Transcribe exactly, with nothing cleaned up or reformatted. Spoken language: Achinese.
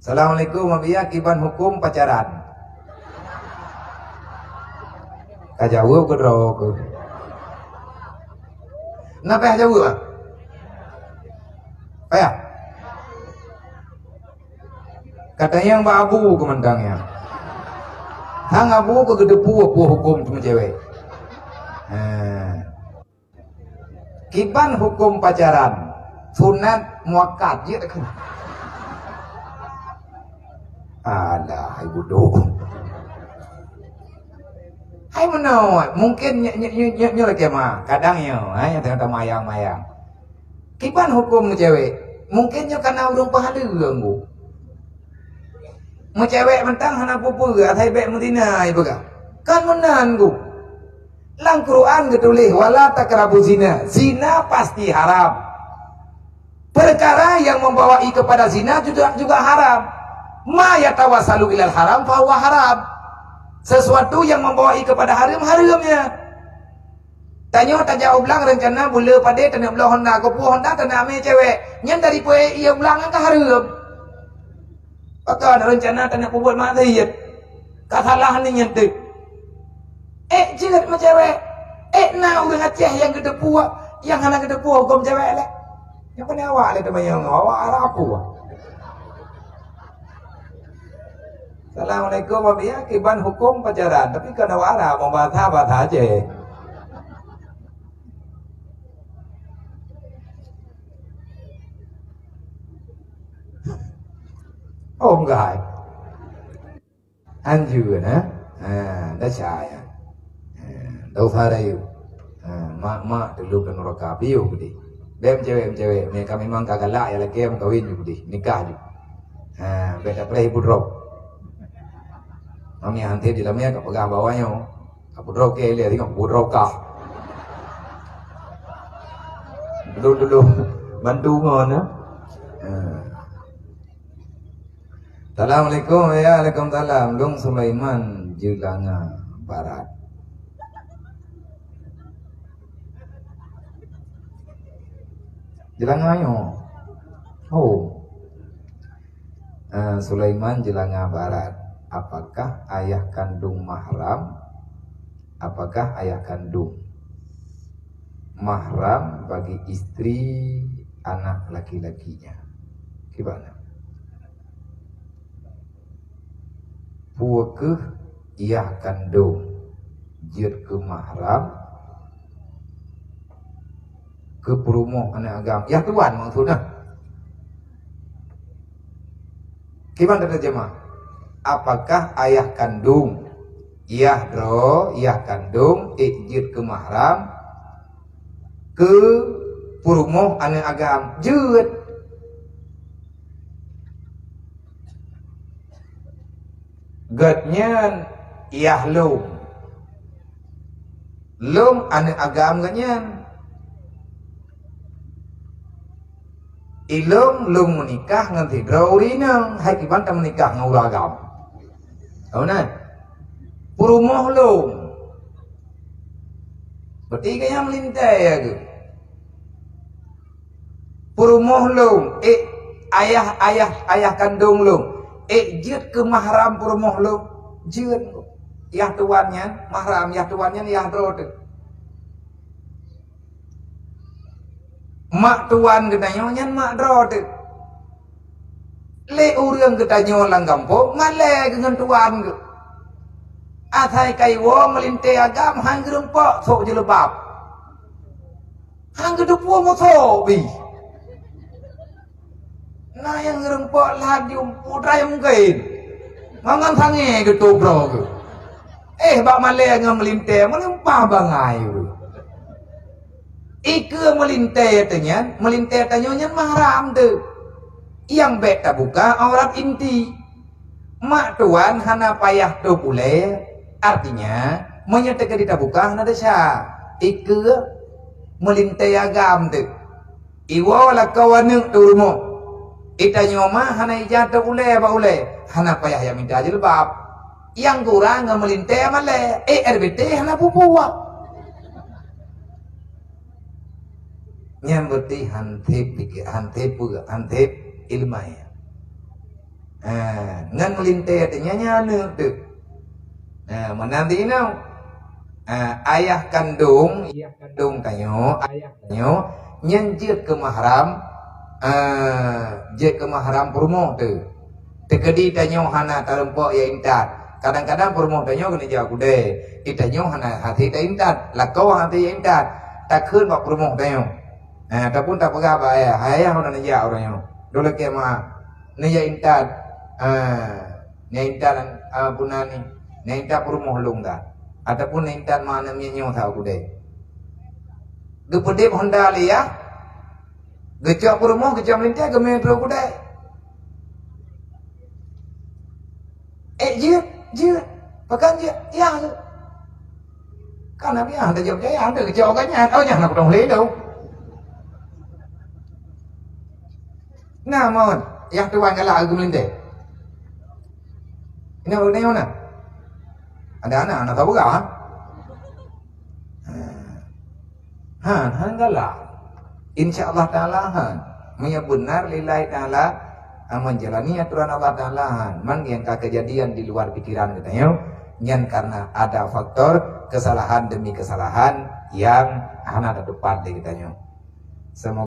"Assalamualaikum, Abiya, kiban huköm pacaran?" Ka jaweueb keudroe keuh. Na payah jaweueb, ah? Payah? Ka tanyong bak abu keuh mantong nyan. Hang abu keuh geuteupeue peue huköm teumeucewek. Ha. Kiban huköm pacaran, sunat muakkad jeuet keuh. Alah, hai budok. Hai meunoe, mungkin nyoe, nyoe, nyoe, nyoe, nyoe lagèe ma, kadang nyoe, hai, nyang teungoh tamayang-mayang. Kiban huköm meucewek, mungkin nyoe kana ureueng peuhaleue ngon. Meucewek mantong hana peue-peue, asai bèk meuzina, ipeugah. Kan meunan, Bu. Lam Quran geutuléh, "Wala taqrabu zina." Zina pasti haram. Perkara yang membawa kepada zina juga, juga haram. Ma yatawassalu ilal haram fahuwa haram. Sesuatu yang membawa kepada haram, haram nyan. Tanyoe tajak u blang rencana buleue padé taneuk bloe honda, keupeue honda taneuk amé cewek. Nyan dari peue ié u blang nyan ka hareuem. Pakon rencana taneuk peubuet maksiet. Ka salah ni nyan teuk. Ék jeuet meucewek. Ék na ureueng Aceh nyang geuteupeue, nyang hana geuteupeue huköm cewek lé. Nyang pané awak lé teumanyong, awak arah peue? Assalamualaikum, Abiya, kiban huköm pacaran, tapi kon awak Arab, bahasa, bahasa Aceh. Oh, enggak. Anjur, eh? Ha, desya, ya. Ha, desya rayeuk. Ha, mak-mak teulheueh keu nuraka, piôh keudeh. Bèk meucewek-meucewek, meuka memang ka galak, ya lakèe meukawen ju keudeh, nikah ju. Ha, bèk tapreh ibu drop. Mami hanté di lamé ka peugah bak awak nyoe. Ka peudrop kèe ilèe, tengok peudrop kah. Dulu-dulu bantu ngon, ya. Ha. Assalamualaikum. Ya, waalaikumsalam. Lôn Sulaiman Jeulanga Barat. Jeulanga nyoe. Oh. Eh, Sulaiman Jeulanga Barat. Apakah ayah kandung mahram? Apakah ayah kandung mahram bagi istri anak laki-lakinya? Gimana? Peu kheueh yah kandong jeuet keu mahram keu peurumoh aneuëk agam? Yah tuan maksudnya. Kiban teujeumah? Apakah ayah kandung, yah droe, yah kandong, ék jeuet keu mahram keu peurumoh aneuëk agam? Jeuet. Gobnyan yah lôn. Lôn aneuëk agam gobnyan. Ilôn lôn meunikah ngon sidroe ureuëng inong, hai kiban tameunikah ngon ureuëng agam. Tahu na? Peurumoh lôn. Berarti gobnyan meulintèe ya geuh. Peurumoh lôn, ék ayah, ayah, ayah kandong lôn, ék jeuet keu mahram peurumoh lôn, jeuet. Yah tuan nyan mahram, yah tuan nyan yah droe teuh. Mak tuan geutanyoe nyan mak droe teuh. Lé ureuëng geutanyoe lam gampông malèe geuh ngon tuan geuh. Asai ka iwoe meulintèe agam han geurumpok sôk jilbab. Han geuteupeue musoh bih. Na nyang geurumpok laju putra nyang mungken. Mangat sangé geutobroe geuh. Eh, bak malèe ngon meulintèe meulimpah bangai geuh. Ikeue meulintèe teuh nyan, meulintèe tanyoe nyan mahram teuh. Nyang bèk tabuka aurat inti. Mak tuan hana payah tôb ulèe, artinya, meunyoe teukeudi tabuka hana desya, ikeue meulintèe agam teuh. Iwoe lakoe aneuëk teuh u rumoh. Itanyoe ma hana ija tôb ulèe bak ulèe, hana payah jak mita jilbab. Nyang kurang ngon meulintèe malèe, eh, R B T hana peue-peue. Nyan berarti han sép pike-, han sép peue, han sép ileumèe. Ha, ngon meulintèe teuh nyan, nyan aneuk teuh. Ha, meunan teuh inoe. Ha, ayah kandong, ayah kandong tanyoe, ayah tanyoe, nyan jeuet keu mahram, ha, jeuet keu mahram peurumoh teuh. Teukeudi tanyoe hana tarumpok ya intat. Kadang-kadang peurumoh tanyoe keuneuk jak u kudèe. Di tanyoe hana hase ta intat. Lakoe hase ya intat. Takheun bak peurumoh tanyoe. Ha, ataupun tapeugah bak ayah, "Ayah, hana neujak uroe nyoe. Dua lakèe ma, neujak intat." Ha, neujak intat, ha, puna ni. Neujak intat peurumoh lôn dah. Ataupun neujak intat ma aneuk miet nyoe sa u kudèe. Geupeudeb honda lé yah. Geucok peurumoh, geucok meulintèe, geumè trok u kudèe. Eh, jeuet, jeuet. Pakon jeuet? Yah lé. Kan Nabi ah, dah jawab jaya, dah keucok awak nyan. Oh, nyan aku dong lé tu. Nah, mon. Yah tuan galak aku meulintèe. Ini orang tanya mana? Ada anak, anak tahu bukan? Ha? Han, han galak. Insya Allah Ta'ala han. Meunyoe beuna lillahi ta'ala, ha, menjalani aturan Allah Ta'ala han. Man nyang ka kejadian di luar pikiran geutanyoe, nyan karena ada faktor kesalahan demi kesalahan yang hana tatupat di geutanyoe. Semoga